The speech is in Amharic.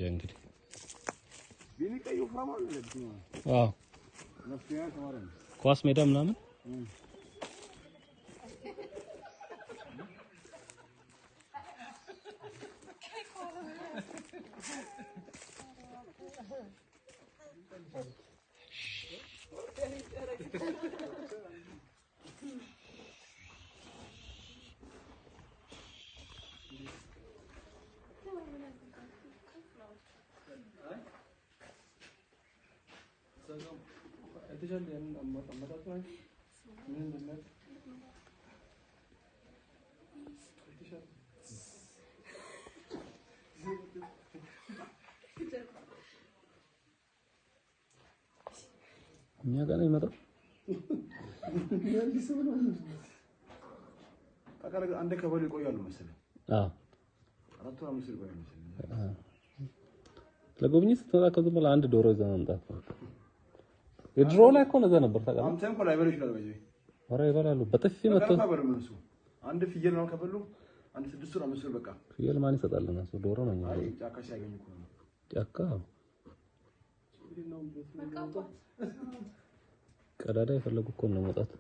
እንግዲህ አዎ ኳስ ሜዳ ምናምን እኛ ጋር ነው የሚመጣው። አንድ ከበሉ ይቆያሉ መሰለኝ። አዎ 4 ወር 5 ይቆያሉ መሰለኝ። ለጉብኝት ስትመጣ ከዝም ብለህ አንድ ዶሮ ይዘህ መምጣት ነው። የድሮ ላይ እኮ እንደዛ ነበር ታውቃለህ። አንተ እንኳን ላይበሉ ይችላል። በዚህ ኧረ ይበላሉ። በጥፊ መጥተው እነሱ አንድ ፍየል ነው ከበሉ አንድ 6 ወር 5 ወር በቃ። ፍየል ማን ይሰጣል ለእነሱ? ዶሮ ነው። አይ ጫካ ሲያገኙ እኮ ነው። ጫካ ቀዳዳ የፈለጉ እኮ ነው መውጣት።